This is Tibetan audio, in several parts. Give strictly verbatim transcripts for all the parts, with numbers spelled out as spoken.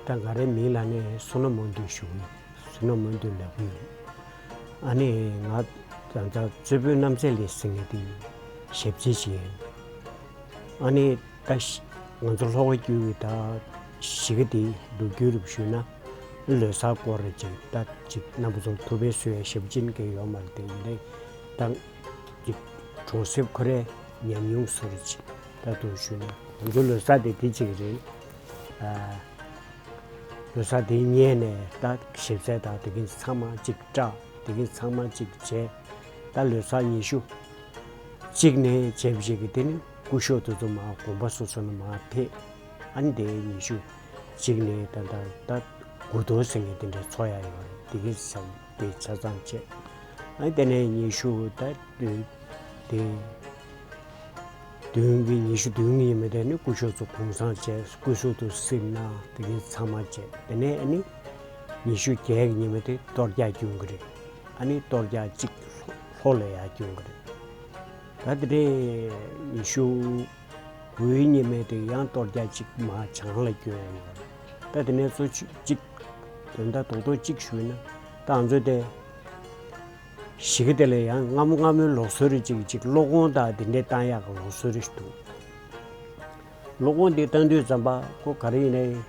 ད་ང་རའི་མིང་ལ་ནི་བསོད་ནམས་སྨོན་འདུན་ཞུ་གི་ཡོད། བསོད་ནམས་སྨོན་འདུན་ལབ་ཀྱི་ཡོད། ཨ་ནི་ང་ད་ལྟ་རྩེ་ཕུན་རྣམ་རྩེ་ལགས་ཟེར་མཁན་དེ་ཞབས་ཕྱི་བྱེད་ཡ་ཡིན། ཨ་ནི་ད་ཤ་ང་ཚོ་ལྷོ་ཁ་རྒྱུད་ཀྱི་ད་གཞིས་ཀ་དེ་ལོ་རྒྱུས་རུ་ཞུས་ན། ལོ་གསར་སྐོར་རེ་ཅིག་ད་ཅིག་རྣམ་པ་ཚོ་ཐུགས་ཕན་གསོས་ཡ་ཞབས་ཕྱི་གང་ཡང་ཡོད་མ་རེད། དེ་ཡིན་ནའི་ད་ཅིག་གྲོང་གསེབ་ཁོ་རའི་ཉམས་མྱོང་བཟོ་འདྲ་ཅིག་ད་དུང་ཞུས་ན། ང་ཚོ་ལོ་གསར་དེ་དེ་གཅིག་རེད། ཨ། ལོ་གསར་དེ་སྔོན་ནས་ད་ཞབས་བསིལ་དང་དེ་གིན་ཚང་མ་གཅིག་སྐྲག་དེ་གིན་ཚང་མ་གཅིག་བྱས། ད་ལོ་གསར་ཉི་ཤུ་གཅིག་ནས་བྱས་པ་ཞིག་གི་དེ་ནི་སྐུ་ཞབས་དེ་ཚོ་མར་དགོན་པ་སོ་སོ་ནས་མར་ཕེབས། ཨ་ནི་དེ་ཉི་ཤུ་གཅིག་ནས་ད་ད་ད་དགུ་ཐོག་ཟེར་མཁན་དེ་འདྲ་ཚོགས་ཡ་ཡོད་རེད། དེ་གིན་ཚང་དེ་ཆ་ཚང་བྱས། ཨ་ནི་དེ་ནས་ཉི་ཤུ་ད་དེ། དེ། བདུན་གྱི་ཉི་ཤུ་བདུན་གྱི་ཉི་མ་དེ་ནི་སྐུ་ཞབས་ཚོ་གུང་སེང་བྱས། སྐུ་གཟུགས་དུ་བསིལ་གནང་དེ་གིན་ཚང་མ་བྱས། དེ་ནས་ཨ་ནི་ཉི་ཤུ་བརྒྱད་ཀྱི་ཉི་མ་དེ་གཏོར་རྒྱག་སྐྱོན་གྱི་རེད། ཨ་ནི་གཏོར་རྒྱག་གཅིག་ལྷོ་ལ་ཡར་སྐྱོན་གྱི་རེད། ད་དེ་འདྲའི་ཉི་ཤུ་དགུའི་ཉི་མ་དེ་ཡང་གཏོར་རྒྱག་གཅིག་མར་བྱང་ལ་སྐྱོན་ཡོད་རེད། ད་དེ་ནས་གཙོ་ཆེ་གཅིག་དོན་དག་རྡོག་རྡོག་གཅིག་ཞུས་ན། ད་ང་ཚོ་དེ། གཞིས་ཀ་དེ་ལ་ཡང་སྔ་མོ་སྔ་མོའི་ལུགས་སྲོལ་རེ་ཅིག་ཅིག་གློག་སྒོང་དང་དེ་འདྲའི་བཏང་ཡག་གི་ལུགས་སྲོལ་རེ་ཞིག་འདུག་གློག་སྒོང་དེ་བཏང་དུས་ཙམ་པ་ཁོ་ག་རེ་ཡིན་ནའི།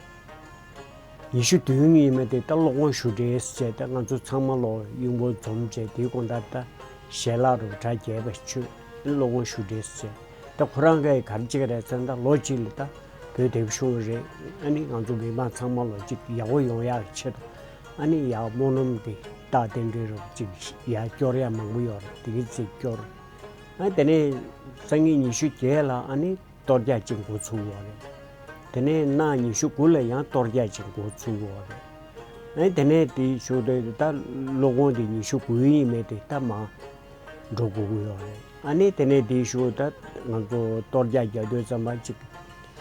ཉི་ཤུ་བདུན་ཡིན་མ་དེ་ད་གློག་སྒོང་ཞུ་འདྲེས་བྱས། ད་ང་ཚོ་ཚང་མ་ལོ་དབྱུག་པ་འཛོམས་བྱས་དེའི་དགོང་དག་ད་ཞལ་ལག་རུ་གྲ་རྒྱས་པ་མཆོད། གློག་སྒོང་ཞུ་འདྲེས་བྱས། ད་ཁོ་རང་གིས་ག་རེ་བྱེད་ཀྱི་རེད་ཟེར་ན། ད་ལོ་གཅིག་ལ་ད་བོད་དེབ་གཞུང་རེད། ཨ་ནི་ང་ཚོ་མི་མང་ཚང་མ་ལོ་གཅིག་ཡག་པོ་ཡོང་ཡག་ཆེད་དུ། ཨ་ནི་ཡག་སྨོན་ལམ་གྱི་རྟགས་རྟེན་འབྲེལ་རོགས་ཅིག་ཡར་སྐྱོར་ཡག་མང་པོ་ཡོད་རེད། དེ་གི་ཅིག་སྐྱོར། ཨ་དེ་ནས་སང་ཉིན་ཉི་ཤུ་བརྒྱད་ལ་ཨ་ནི་གཏོར་རྒྱག་ཅིག་འགོ་ཚུགས་ཡོད་རེད། དེ་ནས་གནངས་ཉི་ཤུ་དགུ་ལ་ཡང་གཏོར་རྒྱག་ཅིག་འགོ་ཚུགས་ཡོད་རེད། ཨ་དེ་ནས་དེའི་གཞུག་དེ་ད་གློག་སྒོང་དེ་ཉི་ཤུ་དགུ་ཡིན་མེད་དེ་ད་མ་འགྲོ་དགོས་ཀྱི་ཡོད་རེད། ཨ་ནི་དེ་ནས་དེའི་གཞུག་ད་ང་ཚོ་གཏོར་རྒྱག་རྒྱག་དུས་ཙམ་པ་ཅིག་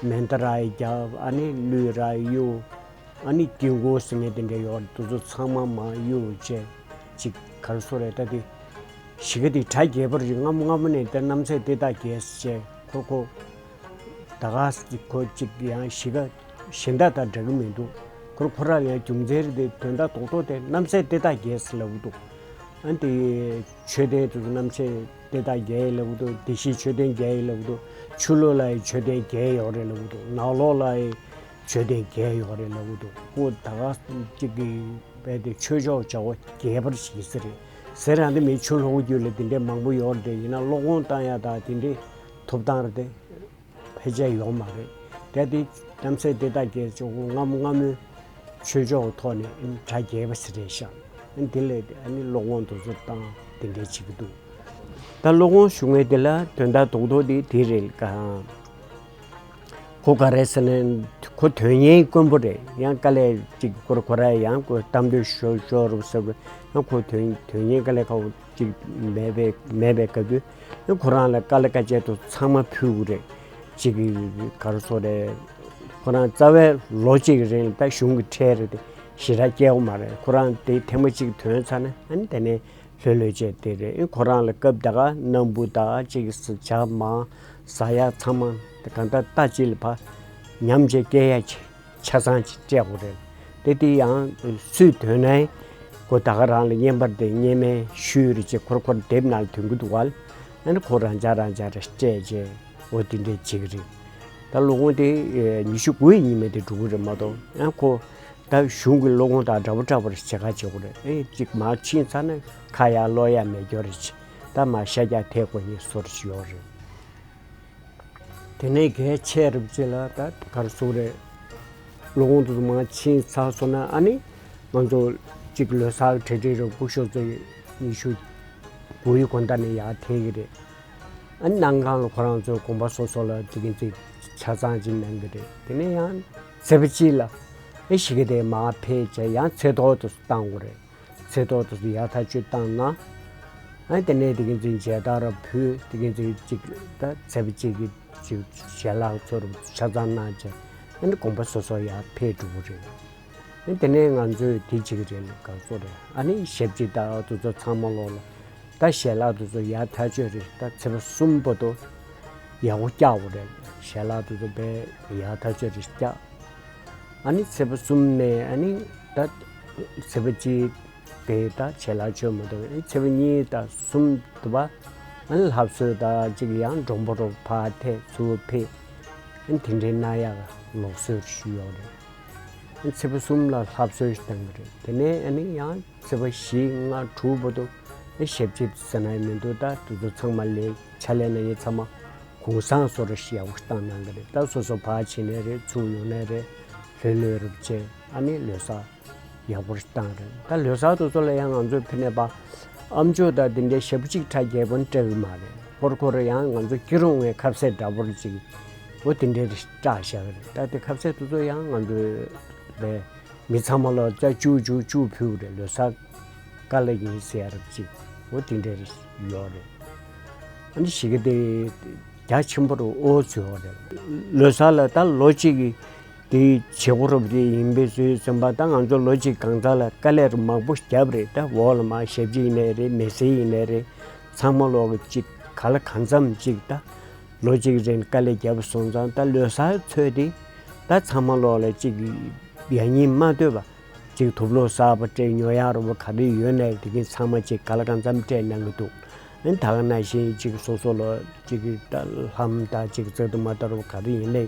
མེ་མདའ་ར་ཡི་རྒྱབ། ཨ་ནི་གླུད་ར་ཡི་གཡུག་ཨ་ནི་དཀྱིལ་འཁོར་ཟེར་མཁན་དེ་འདྲ་ཡོད་རེད། དེ་ཚོ་ཚང་མ་མར་གཡུག་བྱས་ཅིག་ག་རེ་ཟེར་རེད། ད་དེ་གཞིས་ཀ་དེ་གྲ་རྒྱས་པ་རེད། སྔ་མོ་སྔ་མོ་ནས་ད་རྣམ་སྲས་དེ་དག་རྒྱས་བྱས། ཁོ་ཁོ་ད་ག་ཁོ་ཅིག་ཡང་གཞིས་ཀ་གཞན་དག་དང་འདྲ་གི་མི་འདུག་ཁོ་ཁོ་རང་ཡང་རྒྱུ་མཚན་རེད། དེ་དོན་དག་རྡོག་རྡོག་དེ་རྣམ་སྲས་དེ་དག་རྒྱས་ཟེར་ལབ་ཀྱི་འདུག་ཨ་ནི་དེ་མཆོད་རྟེན་དེ་ཚོ་རྣམ་སྲས་དེ་དག་རྒྱས་ལབ་ཀྱི་འདུག་བདེ་གཤེགས་མཆོད་རྟེན་རྒྱས་ལབ་ཀྱི་འདུག་ཆུ་ལོག་ལ་ཡི་མཆོད་རྟེན་རྒྱས་ཡོད་རེད་ལབ་ཀྱི་འདུག་ནགས་ལོག་ལ་ཡི་མཆོད་རྟེན་རྒྱས་ཡོད་རེད་ལབ་ཀྱི་འདུག་ཁོ་ད་ག་ཅིག་གི་བས་དེ་ཆོས་ཕྱོགས་བྱ་བ་རྒྱས་པར་བྱེད་ཟེར་རེད། ཟེར་རང་དེ་མི་ཆུ་ལྷོ་རྒྱུད་ལ་དེ་འདྲའི་མང་པོ་ཡོད་རེད། ཡིན་ན་གློག་སྒོང་བཏང་ཡ་དང་དེ་འདྲའི་ཐོབ་ཐང་རེད་དེ། ཕལ་ཆེར་ཡོད་མ་རེད། དེ་དེ་རྣམ་སྲས་དེ་དག་གིས་ཅོག་སྔ་མོ་སྔ་མོའི་ཆོས་ཕྱོགས་ཐོག་ནས་གྲ་རྒྱས་པ་ཞིག་རེད་ཤག་དེ་ལས་ཨ་ནི་གློག་སྒོང་དེ་ཚོ་བཏང་དེ་འདྲའི་བྱེད་ཀྱི་འདུག་ད་གློག་སྒོང་ཞུ་མཁན་དེ་ལ་དོན་དག་རྡོག་རྡོག་དེ་དེ་རེད་ཀ་ཁོ་ག་རེ་ཟེར་ན་ཁོ་དོན་གཉེར་དཀོན་པོ་རེད། ཡང་དཀའ་ལས་ཅིག་ཁོ་ར་ཁོ་ར་ཡང་ཁོ་གཏམ་འདོད་ཤོར་ཤོར་རུ་ཟེར་བ། ཡང་ཁོ་དོན་དོན་གཉེར་དཀའ་ལས་ཁག་པོ་ཅིག་མེད་པའི་མེད་པའི་སྐབས་དུས་ཁོ་རང་ལ་དཀའ་ལས་དཀའ་སྤྱད་དུ་ཚང་མ་ཕུལ་དགོས་རེད། ཅིག་གི་ག་རེ་ཟེར་རེད། ཁོ་རང་རྩ་བའི་ལོ་གཅིག་གི་རིང་ལ་ད་གཞུང་གི་ཁྲལ་རེད་དེ་ཞེ་དྲག་སྐྱེལ་དགོས་མ་རེད། ཁོ་རང་དེ་ཐེངས་མ་གཅིག་ཐོན་ཚར་ན་ཨ་ནི་དེ་ནས་ལྷོད་ལྷོད་བྱས་དེ་རེད། ཁོ་རང་ལ་སྐབས་ད་ག་སྣམ་བུ་དང་ཅིག་ཇ་མང་ཟ་ཡག་ཚང་མ་གང་ལྟར་ལྟ་ཅི་ལ་ཕ་ཉམས་བྱས་སྐྱེལ་ཡག་ཆེ། ཆ་ཚང་ཅིག་སྤྲད་དགོས་རེད། དེ་དེ་ཡང་སུས་ཐོན་ནའི་ཁོ་ད་ག་རང་ལ་བརྙན་པར་དེ་བརྙན་མའི་ཤུལ་རེ་ཅིག་ཁོར་ཁོར་དེབ་ནང་ལ་ཐོན་གི་འདུག་བ། ཨ་ནི་ཁོ་རང་ཅག་རང་ཅག་རེ་སྤྲད་རྗེས་འོ་དེ་འདྲས་བྱེད་ཀྱི་རེད། ད་གློག་སྒོང་དེ་ཉི་ཤུ་དགུའི་ཉི་མ་དེ་འགྲོ་གི་རེད་མ་གཏོགས། ཨ་ཁོ་ད་གཞུང་གི་གློག་སྒོང་དང་འདྲ་པོ་འདྲ་པོ་རེ་བྱེད་ཁ་བྱེད་དགོས་རེད། ཨེ་ཅིག་མར་ཕྱིན་ཚར་ན་ཁ་ཡར་ལོག་ཡག་མེད་སྐྱོ་རེ་ཅིག་ད་མར་ཤ་རྒྱག་ཐེབས་དགོས་ཉེན་སོ་རེ་ཅིག་ཡོད་རེད། དེ་ནས་གལ་ཆེ་རུ་ཅིག་ལ་ད་གར་སོང་རེད། གློག་སྒོང་དུ་མ་ཕྱིན་ཚར་སོང་ན་ཨ་ནི་ང་ཚོ་གཅིག་ལོ་གསར་གྲ་སྒྲིག་རུ་སྐུ་ཞབས་ཚོ་ཉི་ཤུ་དགུའི་དགོང་དག་ནས་ཡར་ཐེག་གི་རེད། ཨ་ནི་གནམ་གང་ལ་ཁོ་རང་ཚོའི་དགོན་པ་སོ་སོ་ལ་དེ་གིན་ཚིག་ཆ་ཚང་ཅིག་གནང་གི་རེད། དེ་ནས་ཡང་ཚེས་པ་གཅིག་ལ་ཨེ་གཞིས་ཀ་དེ་མར་ཕེབས་བྱས་ཡང་ཚེས་ཐོག་ཏུ་བཏང་དགོས་རེད། ཚེས་ཐོག་ཏུ་ཡར་ཐག་གཅོད་བཏང་ན། ཨ་དེ་ནས་དེ་གིན་ཚིག་མཇལ་དར་ཕུལ། དེ་གིན་ཚིག་ཅིག་ད་ཚེས་པ་གཅིག་གི་ཅིག་ཞལ་ལག་ཚོར་ཆ་ཚང་གནང་བྱས་ཨ་ནི་དགོན་པ་སོ་སོ་ཡར་ཕེབས་འགྲོ་གི་རེད། ཨ་དེ་ནས་ང་ཚོས་དེ་བྱེད་ཀྱི་རེད་ལ་དགའ་ཚོར་རེད། ཨ་ནི་ཞབས་ཕྱི་དང་དེ་ཚོ་ཚང་མ་ལོག་ལ་ད་ཞལ་ལག་དེ་ཚོ་ཡར་ཐག་གཅོད་རེད། ད་ཚེས་པ་གསུམ་བར་དུ་ཡག་པོ་བཀྱག་དགོས་རེད། ཞལ་ལག་དེ་ཚོ་དཔེ་ཡར་ཐག་གཅོད་རེད་བཀྱག་ཨ་ནི་ཚེས་པ་གསུམ་ནས་ཨ་ནི་ད་ཚེས་པ་གཅིག་དེ་ད་ཆད་ལྷག་ཆོད་མ་གཏོགས། ཨ་ནི་ཚེས་པ་གཉིས་དང་གསུམ་དུ་བ་ཨ་ནི་ལྷ་གསོལ་དང་གཅིག་ཡང་མགྲོན་པོ་རོགས་ཕར་ཐད་ཚུར་ཕེབས། ཨ་ནི་དེ་འདྲའི་གནང་ཡག་ལུགས་སྲོལ་ཞུས་ཡོད་རེད། ཨ་ནི་ཚེས་པ་གསུམ་ལ་ལྷ་གསོལ་ཞིག་བཏང་གི་རེད། དེ་ནས་ཨ་ནི་ཡང་ཚེས་པ་བཞི་ལྔ་དྲུག་བར་དུ་ཨ་ཞབས་ཕྱི་ཟེར་ན་ཡང་མི་འདུག་ད་དེ་ཚོ་ཚང་མ་ལས་ཕྱག་ལས་གནང་མཁན་ཚང་མ་གུང་སེང་བཟོ་འདྲ་ཞིག་ཡག་པོ་ཞིག་བཏང་གནང་གི་རེད། ད་སོ་སོ་ཕར་ཕྱིན་ནའི་རེད། ཚུར་ཡོང་ནའི་རེད། ལྷོད་ལྷོད་རུ་བྱས། ཨ་ནི་ལོ་གསར་ཡག་པོ་ཞིག་བཏང་རེད། ད་ལོ་གསར་དེ་ཚོ་ལ་ཡང་ང་ཚོས་ཕི་ནས་པ་ཨ་མཆོག་དང་དེ་འདྲའི་ཞེ་པོ་ཅིག་ཁྲ་རྒྱས་པོ་སྤྲད་གི་མ་རེད། ཁོར་ཁོར་ཡང་ང་ཚོ་སྐྱིད་རུང་བའི་ཁ་ཟས་འདྲ་པོ་ཅིག་འོ་དེ་འདྲའི་སྤྲད་བཞག་གི་རེད། ད་དེ་ཁ་ཟས་དེ་ཚོ་ཡང་ང་ཚོའི་པའི་མི་ཚང་མ་ལ་ཙ་བཅུ་བཅུ་བཅུ་ཕུལ་རེད། ལོ་གསར་དཀའ་ལས་ཡིན་ཟེར་ཡ་རབ་ཅིག་འོ་དེ་འདྲ་ཡོད་རེད། ཨ་ནི་གཞིས་ཀ་དེ་རྒྱ་ཆེན་པོ་རུ་ཨོ་ཚོད་ཡོད་རེད། ལོ་གསར་ལ་ད་ལོ་གཅིག་གི་དེའི་བྱེད་སྒོ་རུ་དེ་ཡིན་པའི་ཚུལ་ཙམ་པ། ད་ང་ཚོ་ལོ་གཅིག་གང་ཟག་ལ་དཀའ་ལས་རུ་མང་པོ་བརྒྱབ་རེད། ད་འོག་ལ་མ་ཞབས་ཕྱི་ཡིན་ནའི་རེད། མི་སེར་ཡིན་ནའི་རེད། ཚང་མ་ལོག་གི་གཅིག་ག་ལ་གང་འཚམ་གཅིག་ད་ལོ་གཅིག་རིང་དཀའ་ལས་བརྒྱབ་སོང་ཙང་། ད་ལོ་གསར་ཚོད་དེ་ད་ཚང་མ་ལོག་ལ་གཅིག་ཡ་ཉིན་མ་ལྟོས་པ་གཅིག་དུག་ལོག་གསར་པ་སྤྲད། ཉོ་ཡག་རུ་བ་ག་རེ་ཡོད་ནའི་དེ་གིན་ཚང་མ་གཅིག་ག་ལ་གང་འཚམ་སྤྲད་གནང་གི་འདུག་ཨ་ནི་ད་ག་ནང་བཞིན་གཅིག་སོ་སོ་ལོག་གཅིག་ད་ལྷམ་དང་གཅིག་བཙག་འཐུ་མ་ལྟ་རུ་བ་ག་རེ་ཡིན་ནའི་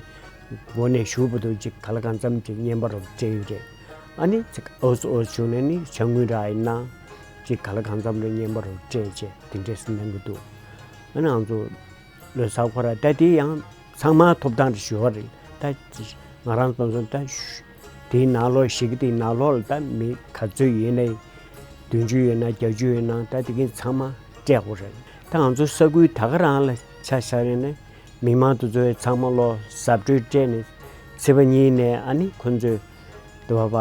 འགོ་ནས་གཞུག་བར་དུ་གཅིག་ག་ལ་གང་འཚམ་གཅིག་བསྙེན་པ་རུ་སྤྲད་ཡོད་རེད། ཨ་ནི་གཅིག་ཨོ་ཙི་ཨོ་ཙི་བྱུང་ནས་ནི་ཕྱག་དངུལ་རག་ཡིན་ན་གཅིག་ག་ལ་གང་འཚམ་རུ་བསྙེན་པ་རུ་སྤྲད་བྱས་དེ་འདྲས་སེ་གནང་གི་འདུག་ཨ་ནི་ང་ཚོ་ལོ་གསར་ཁོ་ར་ད་དེ་ཡང་ཚང་མ་ཐོབ་ཐང་རེ་ཞུ་བ་རེད། ད་ང་རང་ཚོ་ཚོ་ད་དེའི་ནང་ལོགས་ཞིག་གི་དེའི་ནང་ལོགས་ལ་ད་མི་ག་ཚོད་ཡོད་ནའི་བདུན་ཅུ་ཡོད་ན་བརྒྱད་ཅུ་ཡོད་ན་ད་དེ་གིན་ཚང་མ་སྤྲད་དགོས་རེད། ད་ང་ཚོ་ས་ཁུལ་ད་ག་རང་ལ་ཆ་བཞག་ཡོད་ནའི་མི་མང་དེ་ཚོས་ཚང་མ་ལོག་གཟབ་སྤྲོས་སྤྲད་ནས་ཚེས་པ་གཉིས་ནས་ཨ་ནི་ཁོ་ཚོས་དེ་བ་བ་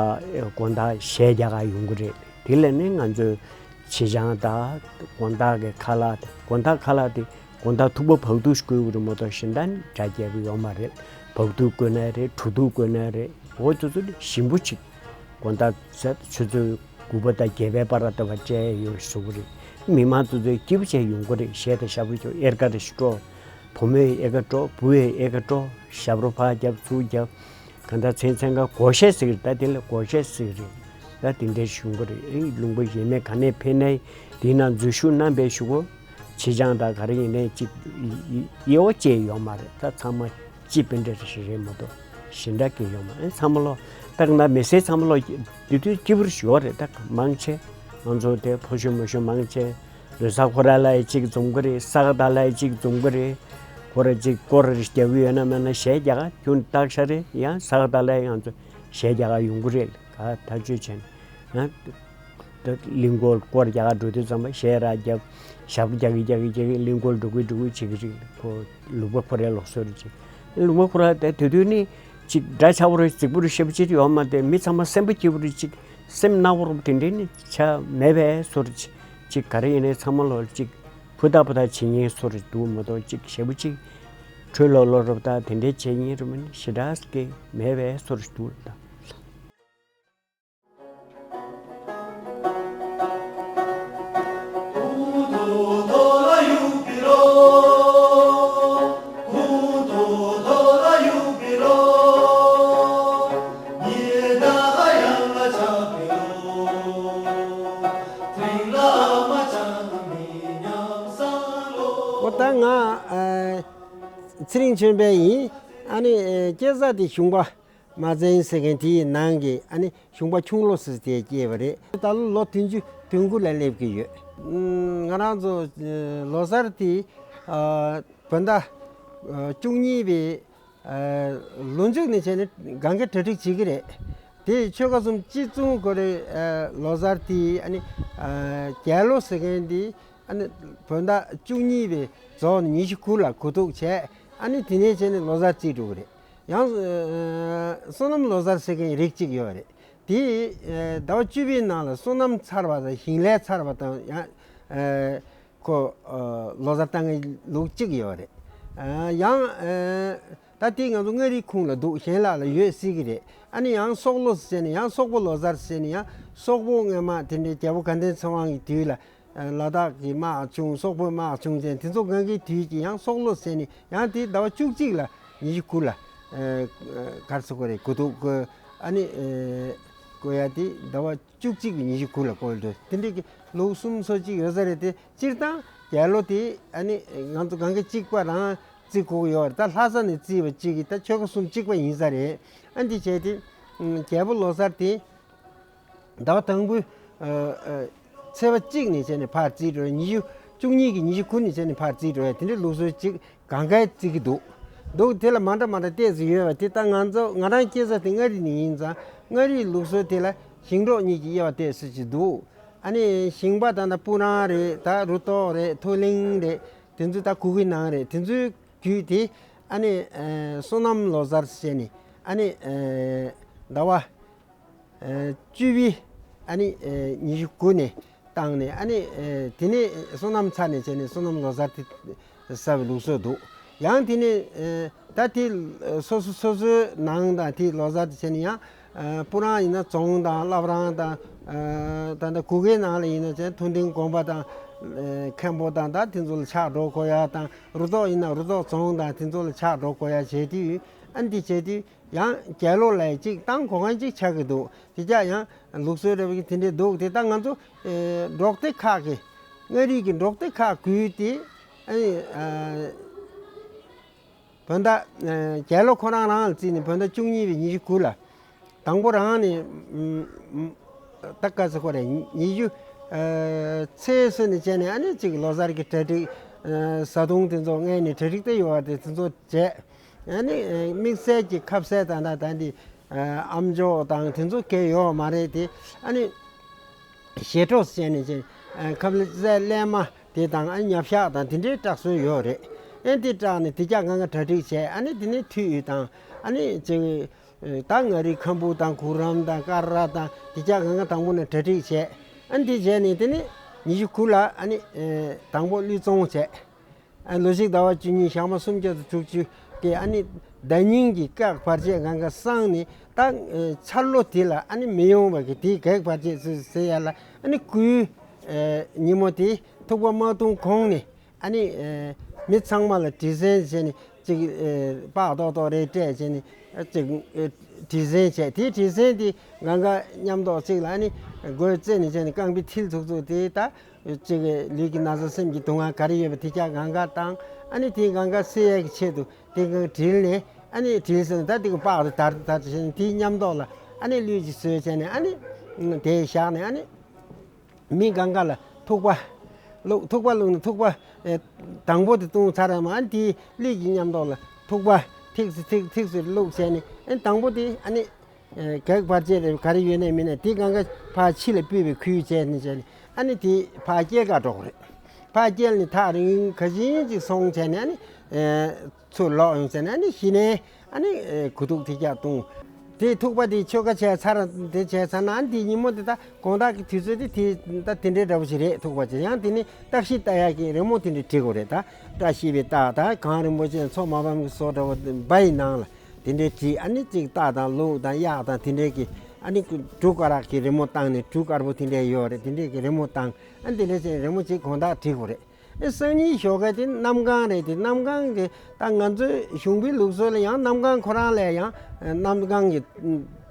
དགོང་དག་གཞས་རྒྱག་ག་ཡོང་གི་རེད། དེ་ལས་ནི་ང་ཚོས་ཕྱི་བྱང་དང་དགོང་དག་གི་ཁ་ལག་དེ་དགོང་དག་ཁ་ལག་དེ་དགོང་དག་ཐུག་པ་བག་ཐུག་ཞིག་དགོས་ཀྱི་རེད་མ་གཏོགས་གཞན་དག་ནི་སྒྲ་རྒྱས་པོ་ཡོད་མ་རེད། བག་ཐུག་དགོས་ནའི་རེད། གྲོ་ཐུག་དགོས་ནའི་རེད། འོ་དེ་ཚོ་ནི་ཞིམ་པོ་ཅིག་དགོང་དག་ཆུ་ཚོད་དགུ་པ་དང་བརྒྱད་པའི་བར་ལ་ལྟ་བ་སྤྲད་ཡོང་བཟོ་གི་རེད། མི་མང་དེ་ཚོས་སྐྱིད་པོ་བྱས་ཡོང་གི་རེད། གཞས་དང་ཞབས་བྲོ་ཅོ་ཨེར་ཀ་རེ་ཞིག་སྤྲོ། བུ་མོས་ཨེར་ཀ་སྤྲོ། བུ་ཡས་ཨེར་ཀ་སྤྲོ། ཞབས་བྲོ་ཕར་རྒྱབ་ཚུར་རྒྱབ། གང་ལྟར་མཚན་མཚན་ག་སྒོར་གཞས་ཟེར་གི་རེད། ད་དེ་ལ་སྒོར་གཞས་ཟེར་གི་རེད། ད་དེ་འདྲའི་ཞུ་གི་རེད། ཨེ་ལུང་པ་གཞན་མའི་ག་ནས་ཕེབས་ནའི་དེའི་ནང་འཛུལ་ཞུགས་གནང་བའི་ཞུ་གོ་ཕྱི་བྱང་དང་ག་རེ་ཡིན་ནའི་གཅིག་ཡེ་བོ་ཅེས་ཡོད་མ་རེད། ད་ཚང་མ་སྤྱི་པཎ་འདྲ་ཞིག་རེད་མ་གཏོགས་གཞན་དག་གི་ཡོད་མ་རེད། ཚང་མ་ལོ་ད་ག་ན་མི་སེར་ཚང་མ་ལོ་དེ་དུས་སྐྱིད་པོ་ཞིག་ཡོད་རེད། ད་མང་ཆེ་ང་ཚོ་དེ་ཕོ་གཞོན་མོ་གཞོན་མང་ཆེ་ལོ་གསར་ཁོ་ར་ལ་ཡི་གཅིག་འཛོམས་གི་རེད། ས་ག་ཟླ་ལ་ཡི་གཅིག་འཛོམས་གི་རེད། ཁོ་ར་གཅིག་སྐོར་རེ་རྒྱག་གི་ཡོད་ན་མེད་ན་གཞས་རྒྱག་ག་ཁྱོད་སྟག་ཤར་རེད། ཡང་ས་ག་ཟླ་ལ་ཡི་ང་ཚོ་གཞས་རྒྱག་ག་ཡོང་གི་རེད། ག་ཐག་གཅོད་བྱས་ན་ཡང་། ད་གླིང་སྐོར་སྐོར་རྒྱག་ག་འགྲོ་དུས་ཙམ་པ་གཞས་ར་རྒྱབ། ཞབས་བྲོ་རྒྱག་གི་རྒྱག་གི་རྒྱག་གི་གླིང་སྐོར་འགྲོ་གི་འགྲོ་གི་བྱེད་ཀྱི་རེད། ཁོ་ལུང་པ་ཁོ་རའི་ལུགས་སྲོལ་རེད་ཅིག་ལུང་པ་ཁོ་ར་དེ་དེ་དུས་ནི་ཅིག་སྒྲ་ཆགས་པོ་རེད། རྫིག་པོ་རེད། ཞེ་པོ་ཅིག་ཡོད་མ་རེད། མི་ཚང་མ་སེམས་པ་སྐྱིད་པོ་རེད། ཅིག་སེམས་ནག་པོ་རེད། དེ་འདྲའི་ནི་ཆ་མེད་པའི་བཟོ་རེད། ཅིག་ཅིག་ག་རེ་ཡིན་ནའི་ཚང་མ་ལོ་ཅིག་ཕུ་ཐག་ཕུ་ཐག་བྱེད་མཁན་བཟོ་རེད་འདུག་མ་གཏོགས་ཅིག་ཞེ་པོ་ཅིག་ཁྲོས་ལོ་ལོ་རུབ་ད་དེ་འདྲའི་བྱེད་མཁན་རེད་མ་ནི་ཞེ་དྲག་གི་མེད་པའི་བཟོ་རེད་འདུག་ད། འོ་ད་ང་ཨ་ཚེ་རིང་ཆོས་འཕེལ་ཡིན། ཨ་ནི་ཨ་སྐྱེས་ས་དེ་གཞུང་པ། མ་བཙན་ཟེར་མཁན་དེ་ཡི་ནང་གི་ཨ་ནི་གཞུང་པ་ཁྱུང་ལོ་ཟེར་དེ་སྐྱེས་པ་རེད། ད་ལོ་ལོ་བདུན་ཅུ་དོན་དགུ་ལ་སླེབས་ཀྱི་ཡོད། ང་རང་ཚོ་ལོ་གསར་དེ་བོད་ཟླ་བཅུ་གཉིས་པའི་ལོ་མཇུག་ནས་བྱས་ནས་གང་ག་གྲ་སྒྲིག་བྱེད་ཀྱི་རེད། དེ་ཆོལ་ཁ་གསུམ་གཅིག་མཚུངས་ཀྱི་རེད། ལོ་གསར་དེ་ཨ་ནི་རྒྱལ་ལོ་ཟེར་མཁན་དེ་ཨ་ནི་བོད་ཟླ་བཅུ་གཉིས་པའི་རྫོགས་ནས་ཉི་ཤུ་དགུ་ལ་གོ་ཐུག་བྱས། ཨ་ནི་དེ་ནས་བྱས་ནས་ལོ་གསར་རྩིས་འགྲོ་གི་རེད། ཡང་། ཨ། སོ་ནམ་ལོ་གསར་ཟེར་མཁན་རིགས་གཅིག་ཡོད་རེད། དེ། ཨ། ཟླ་བ་བཅུ་པའི་ནང་ལ་སོ་ནམ་ཚར་བ་དང་ཞིང་ལས་ཚར་བ་དང་ཡང་། ཨ། ཁོ། ཨ། ལོ་གསར་བཏང་མཁན་ལུགས་གཅིག་ཡོད་རེད། ཨ། ཡང་། ཨ། ད་དེ་ང་ཚོ་མངའ་རིས་ཁོངས་ལ་འདུག་གཞན་ལ་ལ་ཡོད་སྲིད་ཀྱི་རེད། ཨ་ནི་ཡང་སོག་ལོ་ཟེར་ནས་ཡང་སོག་པོ་ལོ་གསར་ཟེར་ནས་ཡང་སོག་པོ་སྔོན་མ་དེ་འདྲའི་རྒྱལ་པོ་དགའ་ལྡན་ཚེ་དབང་གི་དུས་ལ། ལ་དྭགས་ཀྱི་དམག་བྱུང་། སོག་པོའི་དམག་བྱུང་ཟེར་དེ་ཚོ་གང་གི་དུས་ཀྱི་ཡང་སོག་ལོ་ཟེར་ནས་ཡང་དེ་ཟླ་བ་བཅུ་གཅིག་ལ་ཉི་ཤུ་དགུ་ལ་གར་སོ་གོ་རེ་གོ་ཐུག་གོ་ ཨ་ནི་ཨེ་བསྐོར་ཡ་དེ་ཟླ་བ་བཅུ་གཅིག་པའི་ཉི་ཤུ་དགུ་ལ་བསྐོར་འགྲོ། དེ་འདྲའི་གི་ལུགས་སྲོལ་སོགས་ཅིག་ཡོད་ས་རེད་དེ། སྤྱིར་བཏང་རྒྱལ་ལོ་དེ་ཨ་ནི་ང་ཚོ་གང་ག་གཅིག་པ་རང་བརྩི་དགོས་ཀྱི་ཡོད་རེད། ད་ལྷ་ས་ནས་བརྩིས་པ་གཅིག་གིས་ད་ཆོལ་ཁ་གསུམ་གཅིག་པ་ཡིན་ས་རེད། ཨ་འདི་བྱས་ཏེ་རྒྱལ་པོ་ལོ་གསར་དེ་ཟླ་བ་དང་པོའི་ཨ་ཨ་ཚེས་པ་གཅིག་ནས་བྱས་ནས་ཕར་བརྩིས་འགྲོ་བའི། ཉི་ཤུ་བཅུ་གཉིས་ཀྱི་ཉི་ཤུ་དགུ་ནས་བྱས་ནས་ཕར་བརྩིས་འགྲོ་བའི་དེ་འདྲའི་ལུགས་སྲོལ་ཅིག་གང་ག་བརྩི་གི་འདུག་འདུག་དེ་ལ་མ་འདྲ་མ་འདྲ་ཏོག་ཙམ་ཡོད་པ་དེ། ད་ང་ཚོ་ང་རང་སྐྱེས་ས་དེ་མངའ་རིས་ནས་ཡིན་ཙང་། མངའ་རིས་ལུགས་སྲོལ་དེ་ལ་ཞིང་འབྲོག་གཉིས་ཀྱི་དབྱེ་བ་ཏོག་ཙམ་ཅིག་འདུག་ཨ་ནི་ཞིང་པ་ད་ལྟ་སྤུ་རང་རེད། ད་རུ་ཐོག་རེད། མཐོ་གླིང་རེད། དེ་ཚོ་ད་གུ་གེ་ནང་རེད། དེ་ཚོའི་རྒྱུད་དེ་ཨ་ནི་ཨ་སོ་ནམ་ལོ་གསར་ཟེར་ནས། ཨ་ནི་ཨ་ཟླ་བ་ཨ་བཅུ་པའི་ཨ་ནི་ཨ་ཉི་ཤུ་དགུ་ནས་བཏང་ནས། ཨ་ནི་ཨ་དེ་ནས་སོ་ནམ་ཚར་ནས་བྱས་ནས་སོ་ནམ་ལོ་གསར་དེ་ཟ་བའི་ལུགས་སྲོལ་འདུག་ཡང་དེ་ནས་ཨ་ད་དེ་ཨ་སོ་སོ་སོ་སོའི་ནང་དང་དེ་ལོ་གསར་དེ་བྱས་ནས་ཡང་ཨ་སྤུ་རང་ཡིན་ན་རྫོང་དང་བླ་བྲང་དང་། ཨ་ད་ལྟ་གུ་གེ་ནང་ལ་ཡིན་ན་བྱས་མཐོ་ལྡིང་དགོན་པ་དང་ཨ་མཁན་པོ་དང་ད་དེ་ཚོ་ལ་ཕྱག་འགྲོ་དགོས་ཡ་དང་། རུ་ཐོག་ཡིན་ན་རུ་ཐོག་རྫོང་དང་དེ་ཚོ་ལ་ཕྱག་འགྲོ་དགོས་ཡ་བྱས་དུས། ཨ་འདི་བྱས་དུས་ཡང་རྒྱལ་ལོ་ལ་ཅིག་བཏང་གོ་མཁན་ཅིག་ཆགས་ཀྱི་འདུག་དེ་ཅག་ཡང་ལུགས་སྲོལ་རེ་བ་གི་དེ་འདྲས་འདུག་དེ་ད་ང་ཚོ་ཨེ་འབྲོག་སྡེ་ཁག་གི་མངའ་རིས་ཀྱི་འབྲོག་སྡེ་ཁག་ཀུན་དེ་ཨ་ནི་ཨ་བོད་ཟླ་ཨ་རྒྱལ་ལོ་ཁོ་རང་རང་ལ་བརྩིས་ནས་བོད་ཟླ་བཅུ་གཉིས་པའི་ཉི་ཤུ་དགུ་ལ། དང་པོ་རང་ནས་ཨམ་ཨམ་ད་ག་ཚོད་ཁོ་རེ་ཉི་ཤུ་ཨ་ཚེས་སོ་ནས་བྱས་ནས་ཨ་ནི་ཅིག་ལོ་གསར་གྱི་གྲ་སྒྲིག་ཨ་བཟའ་བཏུང་དེ་ཚོ་སྔས་ནས་གྲ་སྒྲིག་དེ་ཡོད་པ་དེ་དེ་ཚོ་བྱས། ཨ་ནི་ཨ་དམིགས་བསལ་གྱི་ཁ་ཟས་དང་ད་ད་འདི་ཨ་ཨམ་ཅོག་དང་དེ་ཚོ་གས་ཡོད་མ་རེད་དེ། ཨ་ནི་ཞལ་ཏོག་བྱས་ནས་ཅིག་ཨ་ཁ་ཟས་གླས་མ་དེ་དང་། ཨ་ཉ་ཤག་དང་དེ་འདྲའི་སྐྲག་སྲོལ་ཡོད་རེད། ཨ་དེ་སྐྲག་ནས་དེ་ཅག་སྔ་སྔ་གྲ་སྒྲིག་བྱས། ཨ་ནི་དེ་ནས་ཐུད་དང་། ཨ་ནི་ཅིག་ད་མངའ་རིས་ཁམ་བུ་དང་གུ་རམ་དང་ཀ་ར་དང་དེ་ཅག་སྔ་སྔ་དང་པོ་ནས་གྲ་སྒྲིག་བྱས། ཨ་ནི་དེ་བྱས་ནས་དེ་ནས་ཉི་ཤུ་དགུ་ལ་ཨ་ནི་ཨ་དང་པོ་བློས་བཙོང་བྱས། ཨ་ལོ་གཅིག་ཟླ་བ་བཅུ་གཉིས་ཞག་མ་སུམ་བརྒྱ་དང་དྲུག་ཅུ་གི་ཨ་ནི་ཟླ་ཉིན་གྱི་སྐག་བར་ཆད་སྒང་ག་སངས་ནས། ད་ཨ་འཆར་ལོ་དེ་ལ་ཨ་ནི་མི་ཡོང་བ་གི་དེའི་གེགས་བར་ཆད་ཟེར་ཟེར་ཡ་ལ། ཨ་ནི་སྐུའི་ཨ་ཉིན་མོ་དེ་ཐུག་པ་མ་བཏུང་གོང་ནས། ཨ་ནི་ཨ་མི་ཚང་མ་ལ་དྲི་ཟན་བྱས་ནས་ཅིག་ཨ་པགས་ཏོག་ཏོག་རེ་སྤྲད་བྱས་ནས་ཅིག་ཨ་དྲི་ཟན་བྱས། དེའི་དྲི་ཟན་དེ་སྒང་ག་མཉམ་ཐོག་ཅིག་ལ་ཨ་ནི་སྒོའི་རྩེ་ནས་བྱས་ནས་རྐང་པའི་མཐིལ་ཚུགས་ཚུགས་དེ་ད་ཅིག་ལུས་ཀྱི་ན་ཚ་སེམས་ཀྱི་སྡུག་བསྔལ་ག་རེ་ཡོད་པ་དེ་ཅག་སྒང་ག་བཏང་། ཨ་ནི་དེའི་སྒང་ག་སེལ་ཡས་ཀྱི་ཆེད་དུ་དེ་སྒང་ག་དྲིལ་ནས། ཨ་ནི་དྲིལ་ཟིན་ད་དེ་གི་པགས་དེ་དར་དར་བྱས་ནས་དེའི་མཉམ་ཐོག་ལ་ཨ་ནི་གླུད་ཅིག་བཟོས་བྱས་ནས། ཨ་ནི་དེ་བཞག་ནས། ཨ་ནི་མི་སྒང་ག་ལ་ཐུག་པ་བླུགས། ཐུག་པ་བླུགས་ནས་ཐུག་པ་ཨེ་དང་པོ་དེ་བཏུང་ཚར་ར་མ། ཨ་ནི་དེའི་གླུད་ཀྱི་མཉམ་ཐོག་ལ་ཐུག་པ་ཐིགས་སུ་ཐིགས་ཐིགས་སུ་བླུགས་བྱས་ནས། ཨ་ནི་དང་པོ་དེ་ཨ་ནི་ཨེ་གེགས་བར་ཆད་རེ་ག་རེ་ཡོད་ནའི་མིན་ནའི་དེ་སྒང་ག་ཕར་ཕྱི་ལ་སྤོས་པའི་ཁུལ་བྱས་ནས་བྱས་ནས། ཨ་ནི་དེ་ཕར་སྐྱེལ་ག་འགྲོ་གི་རེད། ཕར་སྐྱེལ་ནས་ཐག་རིང་ག་ཅིག་སོང་བྱས་ནས། ཨ་ནི་ཨེ་ཚུར་ལོག་ཡོང་བྱས་ནས། ཨ་ནི་གཞི་ནས་ཨ་ནི་ཨེ་གུ་ཐུག་དེ་ཅག་བཏུང་། དེ་ཐུག་པ་དེ་ཆོ་ག་བྱས་ཚར། དེ་བྱས་ཚར་ན་ཨ་ནི་དེ་ཉིན་མོ་དེ་ད་དགོང་དག་གི་དུས་ཚོད་དེ་དེ་ད་དེ་འདྲའི་འདྲ་པོ་ཞིག་རེད། ཐུག་པ་བྱས། ཡང་དེ་ནི་བརྟག་ཞིབ་ལྟ་ཡག་གི་རི་མོ་དེ་འདྲ་བྲིས་དགོས་རེད། ད་བཀྲ་ཤིས་པའི་རྟགས་དང་གངས་རིན་པོ་ཆེ་མཚོ་མ་ཕམ་གྱི་སོ་འདྲ་བོ་འབའ་ཡི་ནང་ལ་དེ་འདྲའི་བྲིས། ཨ་ནི་གཅིག་སྟག་དང་ལུག་དང་གཡག་དང་དེ་འདྲའི་གི་ཨ་ནི་གྲུ་དཀར་གྱི་རི་མོ་བཏང་ནས། གྲུ་དཀར་པོ་དེ་འདྲའི་ཡོད་རེད། དེ་འདྲའི་གི་རི་མོ་བཏང་། ཨ་ནི་དེ་འདྲ་བྱས་རི་མོ་གཅིག་དགོང་དག་བྲིས་དགོས་རེད། ཨེ་སང་ཉིན་ཞོགས་ཀས་དེ་གནམ་གང་རེད། དེ་གནམ་གང་གི་ད་ང་ཚོའི་གཞུང་པའི་ལུགས་སྲོལ་ལ་ཡང་གནམ་གང་ཁོ་རང་ལ་ཡང་ཨེ་གནམ་གང་གི་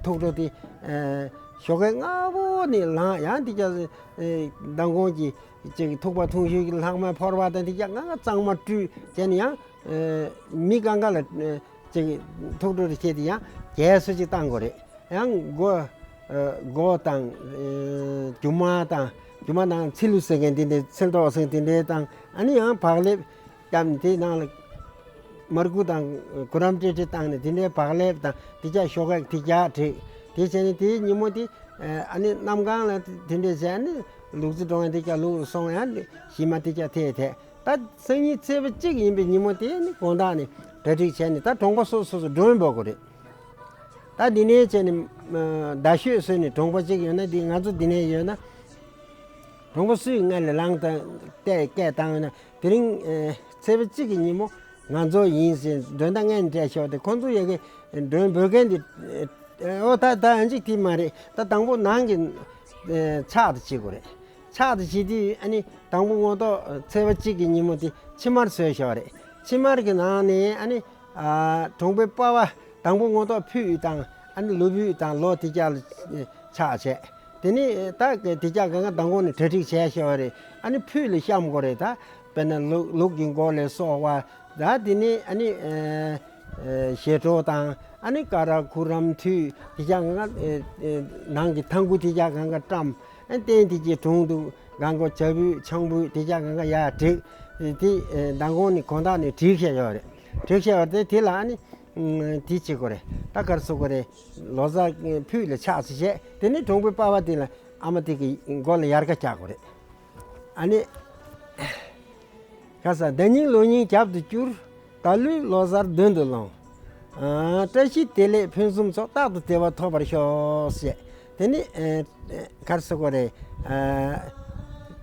ཐུགས་སྤྲོ་དེ་ཨེ་ཞོགས་ཀས་སྔ་པོ་ནས་ལངས། ཡང་དེ་ཅག་ཨེ་མདང་དགོང་གི་ཅིག་ཐུག་པ་འཐུང་ཞོར་གྱི་ལྷག་མའི་ཕོར་པ་དང་དེ་ཅག་སྔ་སྔ་གཙང་མ་བཀྲུས་བྱས་ནས། ཡང་ཨེ་མི་སྒང་ག་ལ་ཨེ་ཅིག་ཐུགས་སྤྲོ་རེ་བྱས་ཏེ་ཡང་རྒྱས་སུ་ཅིག་བཏང་དགོས་རེད། ཡང་སྒོ་ཨེ་སྒོ་དང་ཨེ་རྒྱུ་མ་དང་། རྒྱུ་མ་དང་ཚིལ་ལུ་ཟེར་མཁན་དེ་འདྲའི་ཚིལ་ཏོག་ཟེར་མཁན་དེ་འདྲའི་དང་། ཨ་ནི་ཡང་བག་ལེབ་བརྒྱབ་ནས་དེའི་ནང་ལ་མར་ཁུ་དང་གུ་རམ་ཏྲེ་ཏྲེ་བཏང་ནས་དེ་འདྲའི་བག་ལེབ་དང་དེ་ཅག་ཞོགས་ཀས་དེ་ཅག་བྲིས། དེ་བྱས་ནས་དེའི་ཉིན་མོ་དེ་ཨ་ནི་གནམ་གང་ལ་དེ་འདྲའི་བྱས་ནས་ལུག་རྫི་འགྲོ་མཁན་དེ་ཅག་ལུག་སོང་ཡང་གཞི་མ་དེ་ཅག་ཐེ་ཐེ། ད་སང་ཉིན་ཚེས་པ་གཅིག་ཡིན་པའི་ཉིན་མོ་དེ་ནི་དགོང་དག་ནས་གྲ་སྒྲིག་བྱས་ནས། ད་གྲོང་པ་སོ་སོ་སོ་མགྲོན་འབོད་དགོས་རེད། ད་འདི་ནས་བྱས་ནས་ཨ་མདའ་ཤོད་བཟོས་ནས། གྲོང་པ་གཅིག་ཡོད་ན་འདི་ང་ཚོ་འདི་ནས་ཡོད་ན། གྲོང་པ་སུས་སྔ་ལ་ལངས་དང་བལྟས་སྐད་བཏང་ཡོད་ན། དེ་རིང་ཨེ་ཚེས་པ་གཅིག་གི་ཉིན་མོ་ང་ཚོ་ཡིན་ཟེར་མགྲོན་བརྡ་སྔོན་ནས་སྤྲད་ཆོག་སྟེ། ཁོང་ཚོ་ཡ་གི་མགྲོན་འབོད་མཁན་དེ་ཨེ་ཨོ་ད་ད་ཨ་ཅིག་དེ་མ་རེད། ད་དང་པོ་ནང་གི་ཨེ་ཕྱག་དེ་བྱེད་དགོས་རེད། ཕྱག་དེ་བྱེད་དུས་ཨ་ནི་དང་པོ་ངོ་ཐོག་ཚེས་པ་གཅིག་གི་ཉིན་མོ་དེ་ཕྱེ་མར་བཟོས་ཞོག་རེད། ཕྱེ་མར་གྱི་ནང་ནས་ཨ་ནི་ཨ་གྲོང་པའི་པ་ཕ་དང་པོ་ངོ་ཐོག་ཕུད་དང་། ཨ་ནི་ལོ་ཕུད་དང་ལོ་དེ་ཅག་ལ་ཆགས་བྱས། དེ་ནས་ད་དེ་ཅག་གང་ག་མདང་དགོང་ནས་གྲ་སྒྲིག་བྱས་བྱས་པ་རེད། ཨ་ནི་ཕུད་ལ་བཤམས་དགོས་རེད་ད། དཔེར་ན་ལུག་ལུག་གི་མགོ་ལ་སོགས་པ། ད་དེ་ནས་ཨ་ནི་ཨ་ཨ་ཞལ་དྲོ་དང་། ཨ་ནི་ཀ་ར་གུ་རམ་ཐུད་དེ་ཅག་གང་ག་ཨ་ཨ་ནང་གི་ཐང་གུ་དེ་ཅག་གང་ག་བཀྲམ། ཨ་ནི་སྟན་དེ་ཅིག་དྲུང་དུ་གང་ག་བྱ་ཕུད་ཆང་ཕུད་དེ་ཅག་གང་ག་ཡར་བསྒྲིགས། དེ་ཨ་མདང་དགོང་ནས་དགོང་དག་ནས་བསྒྲིགས་བྱས་ཡོད་རེད། བསྒྲིགས་བྱས་ཡོད་རེད། དེ་ལ་ཨ་ནི་ཨ་དེ་བྱེད་དགོས་རེད། ད་ག་རེ་ཟེར་དགོས་རེད། ལོ་གསར་ཕུད་ལ་ཕྱག་འཚལ་བྱས། དེ་ནས་གྲོང་པའི་པ་ཕ་དེ་ལ་ཨ་མ་དེ་གི་མགོ་ལ་ཡར་ཀ་བཀྱག་དགོས་རེད། ཨ་ནི། ཁ་ས་ཟླ་སྙིང་ལོ་སྙིང་རྒྱབ་ཏུ་བསྐྱུར། ད་ལོའི་ལོ་གསར་མདུན་དུ་ལོངས། ཨ། བཀྲ་ཤིས་བདེ་ལེགས་ཕུན་སུམ་ཚོགས། རྟག་ཏུ་བདེ་བ་ཐོབ་པར་ཤོག་ཟེར། དེ་ནི་ཨ་ག་རེ་ཟེར་དགོས་རེད། ཨ།